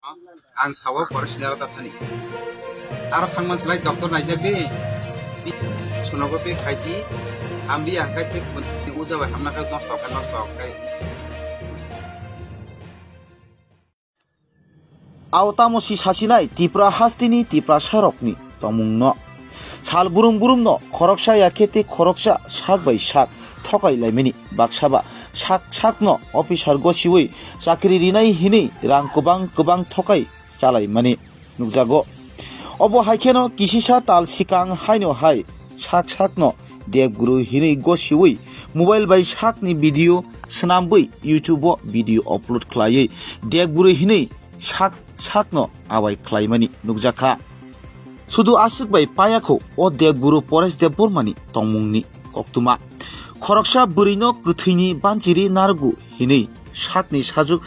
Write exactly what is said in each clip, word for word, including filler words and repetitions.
Ang sao pore sini aro ta thani. Aro thangman slai doctor naijak di. Sonography khai di. Hamdi ang khai te uja bai hamna khai nosto khai nosto khai. Ao tamo si sasinai Tipra hasteni Tiprasarokni tongmungno. Sal burum burumno khoroksa yakhe tei khoroksa sak bai sak thokai laimani. Baksa ba sak sakno officer gosiwi chakri rinai hinwi rang kwbang kwbang thokai chalaimani nukjago. Obo hai kheno kisisa tal sikang haino hai sak sakno debguru hinwi gosiwi mobile bai sakni video swnambwi YouTube-o video upload khlaiwi debguru hinwi sak sakno abai khlaimani nukjakha. Sudu aswk bai payakho o debguru Paresh Debbarmani tongmungni koktwma. Khoroksa bwrwino kwthwini banchiri narwgo hinwi sakni sajwk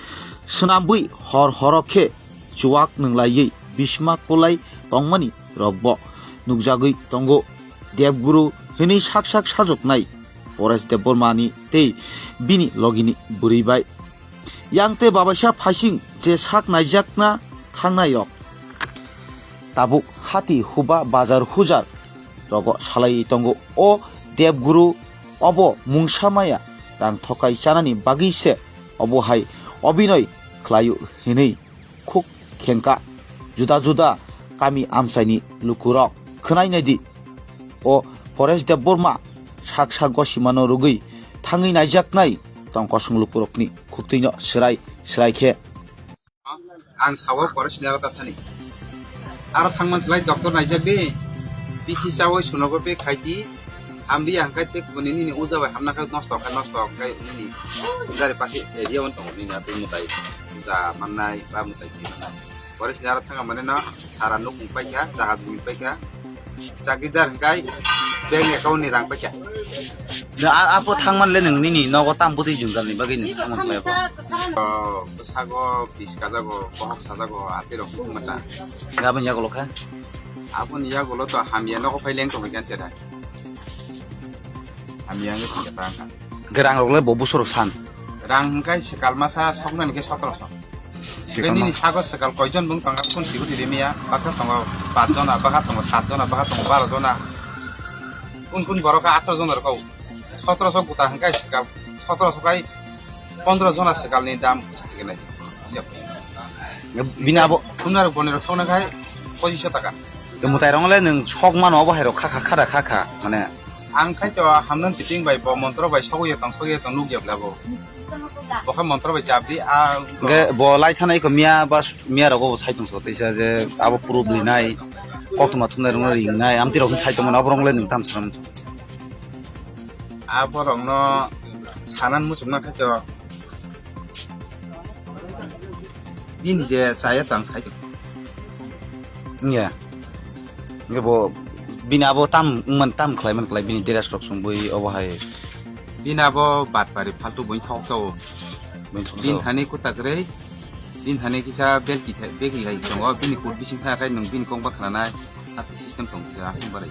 swnambwi hor horo khe chuwak nwnglaiwi bisma kwlai tongmani rokbo nukjagwi tongo. Debguru hinwi sak sak sajwknai Paresh Debbarmani tei bini logini bwrwi bai. Yang tei babaisa phaising je sak naijakna thangnai rok tabuk hati huba bazar hujar rogo salai tongo. O Debguru obo mungsa maya rang thokai chanani bagwi se obo hai obinoi khlaio hinwi khuk khengkha. Juda juda kami amchaini lukurok khwnai naidi. O Paresh Debbarma sak sak gosimano rwgwi thangwi naijaknai tong kosong lukurokni khuktwino swrai swrai khe. Ang sao pore sini aro ta thani. Aro thangman slai doctor naijak di. Bithi chawi sonography khai di. Hamdi ang khai te kubuni nini uja bai hamna khai nosto khai nosto khai nini. Jari pasi area on tongo nini atu mutai. Uja mannai ba mutai si mannai. Pore sini aro thanga mane no sara nuk paikha, jahaj nuk paikha. Chakidar hwnkhe bank account ni rang paikha. Da a-, apo thangman le nwng nini nogo tam bwtwi jwngjal ni bagwi nwng thangman khlai bo. O, bwsago bis kajago, bohok sajago, ati rok mata. Gabon yagulo kha? Aboni yagulo to hamya nogo phai leng tongwi kan chera. Hamya ngi thangka ta kha. Gerang rok le bo busoro san. Rang hwnkhe swkal masa soknani khe sotoroso. Hwnkhe nini sago swkal koijon bung tongo, kun sigo tili miya, baksa tongo, pach jona, bakha tongo, sat jona, bakha tongo, baro jona. Kun kun borok khe atharoh jona rok kau. Sotoroso guta hwnkhe swkal, sotoroso kai pondro jona swkalni dam sakhe nai. Bini abo kunarok bonirok sokna khai pochiso taka. Mutai rong le nwng sok mano obo hai rok kha kha kha da kha kha mane. Ang khai to hamnan titing bai bo montro bai sogwi tong sogwi tong nuk ya bla bo. Bo khe montro bai chapli a. Hwnkhe bo lai thanai ko miya ba miya rogo bo sai tong so teisa je abo puro bwlwi nai koktwma thumnai rokno ring nai amtwi rok sai tong mano abo rong le nwng tam sanam. Abo rokno sanan muchungma khai to. Bini je chaya tang sai. Wngya. Hwnkhe bo bini abo tam wngman tam khlaiman khlai bini dress rok chumui obo hai. Bini abo batpari faltu buini thok chao. Buini thok chao. Bini thani kuta kwrwi. Bini thani kisa belki thai, belki hai tongo. Bini kut bising thai khai nwng bini kok ba khwnanai. Ati system tong kisa aswk barai.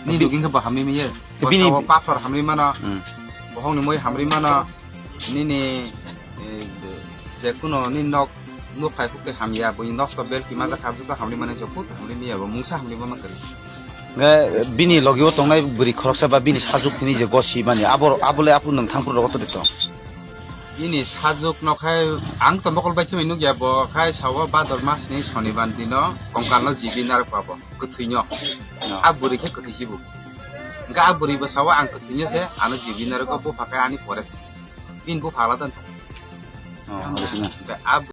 Ni bi- dugin khe bo hamni miye. Bo bini sao pathor hamri mano. Hmm. Bohong ni moi hamri mano. Nini, eh, je kuno ni nok, nok khai khuk tei hamya, bo nok to bel ki maja khap to hamri mano, je khuk hamri ni ya, bo mungsa hamri mano kari. Nge bini logi o tongnai bwrwi khoroksa ba bini sajuk hini je gosi mani, abo, abo le apu nwng thangphuru rogo to de to. Bini sajuk no khai ang to mokol bai thumai nuk ya, bo khai sao Bhador mas ni Sonibar dino kongkal no jibi narwk pa bo. Kwthwino. No. A bwrwi khe kwthwi sibu. Hwnkhe a bwrwi bwsao ang kwthwino se, ano jibi narwgo bupha khe ani pore se. Bini bupha alada wngkha. Oh, hwnkhe a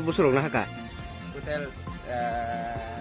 Busurok na haka. Total, ah,